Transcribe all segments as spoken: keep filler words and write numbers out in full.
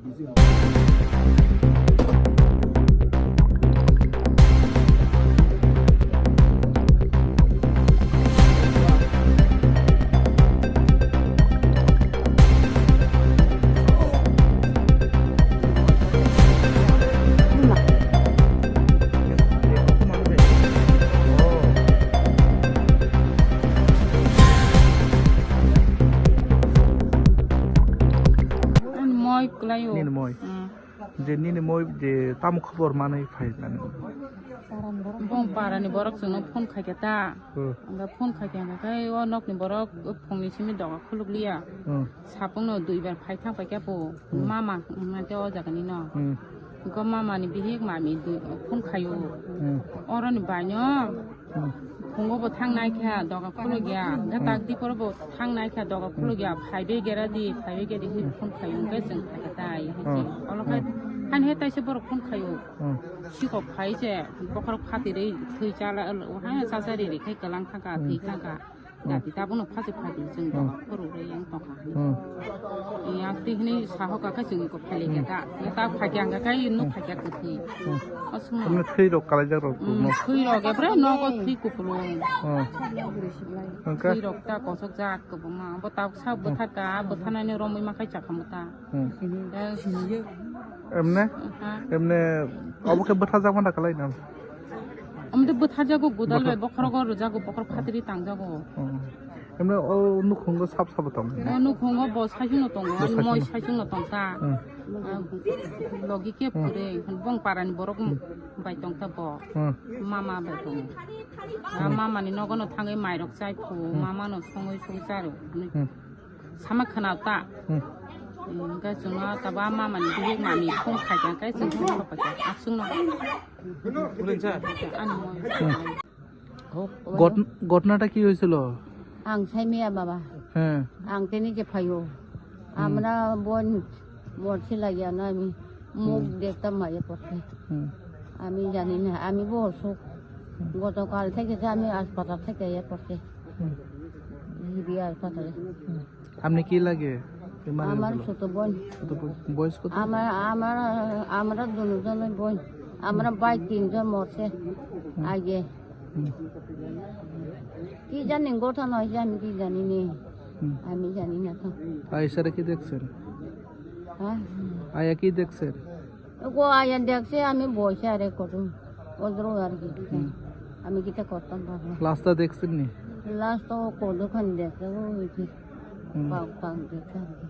Ani moi kwlaio. Nini moi? Mm. Je nini moi je tamo khobor manwi phai nani? Bong parani borok chwngno phone khaikha ta. Hmm. Hwnba phone khaikha hwnba khe o nokni borok phungni simi doga khulukliya. Hmm. Sapungno duibar phai thang paikha bo. Hmm. Mama hwnmante o jagani no. Hmm. Go mama ni bihik mami dui phone khaio. Hmm. Oroni baino Hmm. Phungo bo thang nai kha doga khulugya, hwnkhe Hmm. tak dipor bo thang nai kha doga Hmm. khulugya, phaibe gera di, phaibe gera di hinwi Hmm. phone khaio, hwnkhe chwng khaikha tai, Hmm. Hmm. Olo khai Hmm. han he taise borok phone khaio. Hmm. Sikok phai se bokhorok phatirwi thwi chala, ha chachari ri khai kwlang thangkha, Hmm. thwi thangkha. Hmm. Dati tabukno phachi phadi chwng Hmm. doga khulugwi yang tongkha. Hmm. Yang twi hinwi sahoka khe chwng eko phailikha Hmm. ta. Yang ta phaikha hwnkha khe nuk Hmm. phaikha kwthwi. Hmm. O swngno. Tamni thwi rok kalai jak rok Hmm, tongno. Thwi rok ebre nogo thwi kupulung. Hmm. Hwnkhe? Thwi rok ta kosok jak kwbangma. Bo tabuk sa Hmm. bwthar ka, bwtharnani romwi ma khai chakha mo ta. Hmm. Eh, Emne? Ha? Emne obo khe bwthar jak ma da kalai na? Omo de bwthar jago godal Bwthar- bai bokhorogo rwjago, bokhorok phatri tang jago. Hmm. Emne o nukhungo sap sabo tong? O nukhungo bo saichungno tongo, Bo ani moi saichungno. Saichungno tongkha. Hmm. Ah, logi khe Hmm. phure, bong parani borok Hmm. bai tongkha bo. Hmm. Mama bai tongo. Ah, Hmm. Mamani nogono thangwi mairok chai phu, Hmm. mamano songwi songwi charo. Hmm. Sama khwna ta. Hmm. Hmm, hwnkhe chwngno taba mamani bihik mami phone khaikha khe chwng phone khaikha. Aswkno. Ani moi. Hmm. ঘট-, ঘটনাটা কি হয়েছিল? Ang saimaya baba. হ্যাঁ। Ang tini je phaio. Hmm. Amra bon morsi lagi ano ami muk Hmm. dekta maya porte. Hmm. Ami jani na, ami bo osuk. Hmm. Gotokal theke je ami aspatal theke ya porte. Hmm. Hibi aspatal. Hmm. আপনি কি লাগে? বেমার আমার হয়েছিল? ছোট বোন। ছোট বোন। বয়স কত? আমার, আমার, আমরা দুজনের বোন। আমরা ভাই তিনজন মরছে হুম। আগে। হুম। কি জানি ঘটনা হয়েছে আমি কি জানি নি। হুম। আমি জানি না তো। আয়েশারে কি দেখছেন? হ্যাঁ? আয়া কি দেখছেন? ও আয়া দেখছে আমি বসে আরে কত ওদের আর কি। হুম। আমি কিতা করতাম পারবো? লাশটা দেখছেন নি? লাশ তো কতক্ষণ দেখছে, ওই যে হুম। পাও, পাও দেখছে আর কি।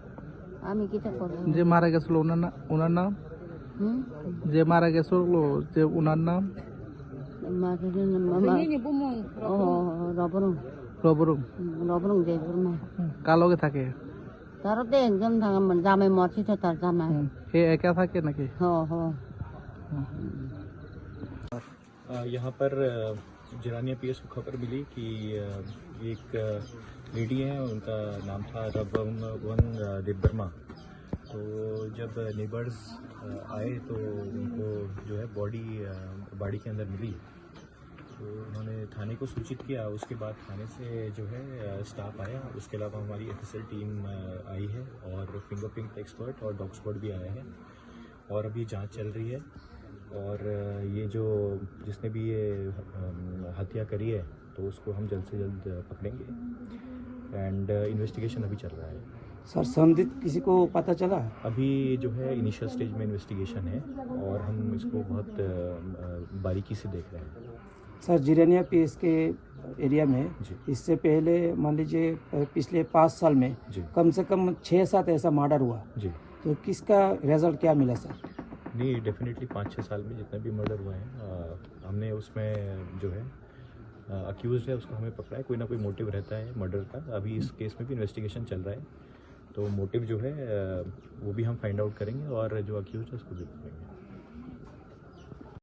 আমি কিতা করবো? যে মারা গেছিল ওনার না-, ওনার নাম? হুম? যে মারা গেছিল যে ওনার নাম? মারা গেছিল মা-, মা-, ও, রবরং। রবরং? হুম, রবরং দেবর মা। হুম, কার লগে থাকে? তারও তো একজন থাকে, মানে, জামাই মরছে তো তার জামাই। হুম, সে একা থাকে নাকি? হ, হ। হুম। अ, यहाँ पर, अ, जिरानिया पीएस को खबर मिली कि, अ, एक, अ, लेडी हैं, उनका नाम था रबवंग, अ, देबबर्मा। तो जब नेबर्स, अ, आए तो उनको जो है बॉडी, अ, बाड़ी के अंदर मिली। तो उन्होंने थाने को सूचित किया। उसके बाद थाने से जो है, अ, स्टाफ आया। उसके अलावा हमारी एफएसएल टीम, अ, आई है और फिंगरप्रिंट एक्सपर्ट और डॉग स्क्वाड भी आया है। और अभी जांच चल रही है और, अ, ये जो, जिसने भी ये, अम, हत्या करी है, तो उसको हम जल्द से जल्द पकड़ेंगे एंड, अ, इन्वेस्टिगेशन अभी चल रहा है। सर, संदिग्ध किसी को पता चला? अभी जो है इनिशियल स्टेज में इन्वेस्टिगेशन है और हम इसको बहुत, अ, अ, बारीकी से देख रहे हैं। सर, जिरानिया पीएस के एरिया में जी। इससे पहले मान लीजिए, अ, पिछले पाँच साल में जी। कम से कम छः सात ऐसा मर्डर हुआ। जी। तो किसका रिजल्ट क्या मिला सर? नहीं, डेफिनेटली पाँच छः साल में जितने भी मर्डर हुए हैं, अ, हमने उसमें जो है, अ, अक्यूज्ड है उसको हमें पकड़ा है। कोई ना कोई मोटिव रहता है मर्डर का। अभी इस केस में भी इन्वेस्टिगेशन चल रहा है, तो मोटिव जो है, अ, वो भी हम फाइंड आउट करेंगे और जो अक्यूज्ड है उसको भी पकड़ेंगे।